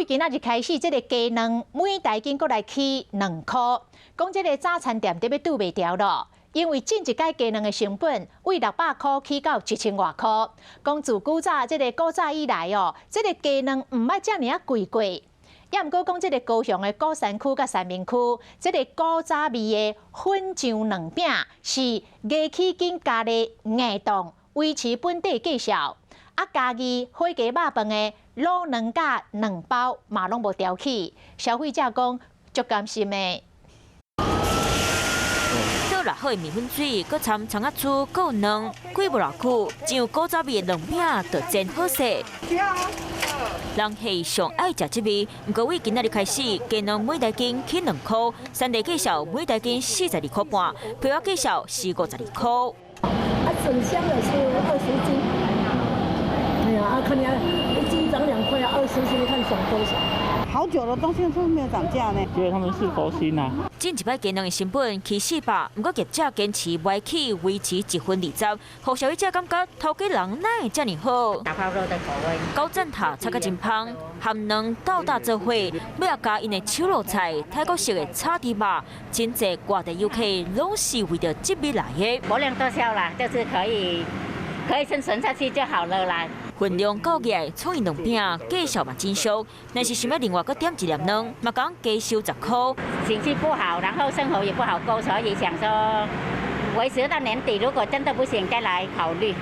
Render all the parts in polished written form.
今仔日開始，這個雞卵每台斤閣來起2箍，講這個早餐店得欲拄袂牢囉。因為進一擺雞卵的成本為600箍起到1000外箍。講自古早這個古早以來哦，這個雞卵毋捌遮爾仔貴過。也毋過講這個高雄的鼓山區佮三民區，這個古早味的粉漿卵餅是牙齒緊咖喱硬凍，維持本地介紹。啊，嘉義火雞肉飯的滷卵佮卵包嘛攏無調起，消費者講足甘心的。倒落好的麵粉水，閣摻蔥仔珠，閣有卵，過無偌久，上古早味的卵餅就煎好勢。人客上愛食這味，毋過為今仔日開始，雞卵每台斤起2箍，山地介紹每台斤42塊半，批發介紹是52箍。啊，整箱的是20斤。哎呀，啊，看你1斤漲2塊啊，20斤你看爽多少？好久了，到現在都沒有漲價呢。覺得他們是高薪啊。進一擺雞卵的成本起400，毋過業者堅持袂起，維持1分20，予消費者感覺頭家人哪會遮爾好？打拋肉的口味。九層塔炒甲真芳，含卵鬥搭做伙，尾仔加𪜶的手路菜，泰國式的炒豬肉，真濟外地遊客攏是為著這味來的。薄量多銷啦，就是可以生存下去就好了啦。份量夠額，創意卵餅價數嘛真俗。若是想欲另外閣點一粒卵，嘛共加收10箍。經濟不好，然後生活也不好過，所以想說維持到年底，如果真的不行，再來考慮。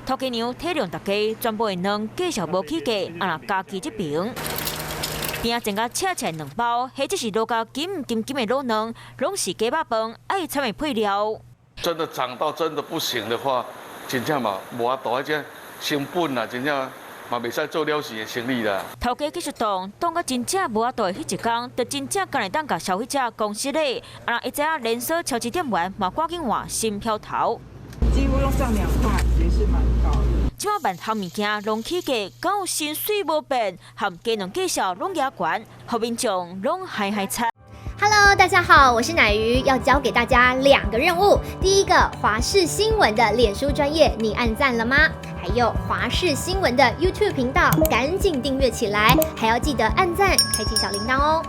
頭家娘體諒大家，全部的卵繼續無起價，啊若家己這邊邊仔煎甲赤赤卵包，或者是滷甲金金金的滷卵，攏是雞肉飯愛摻的配料。真的漲到真的不行的話，真正嘛無法度，這成本啊，真正嘛袂使做了事的生意啦。頭家繼續擋，擋到真正無法度的彼一工，就真正敢會當共消費者講實咧。啊，若會知影連鎖超市店員嘛趕緊換新標頭。幾乎用漲2塊，也是蠻高的。這擺萬項物件攏起價，敢有薪水無變，含雞卵價數攏加懸，予民眾攏害害慘。 Hello，大家好，我是乃瑜，要交給大家兩個任務。第一個，華視新聞的臉書專頁，你按讚了嗎？還有華視新聞的 YouTube 頻道，趕緊訂閱起來，還要記得按讚，開啟小鈴鐺哦。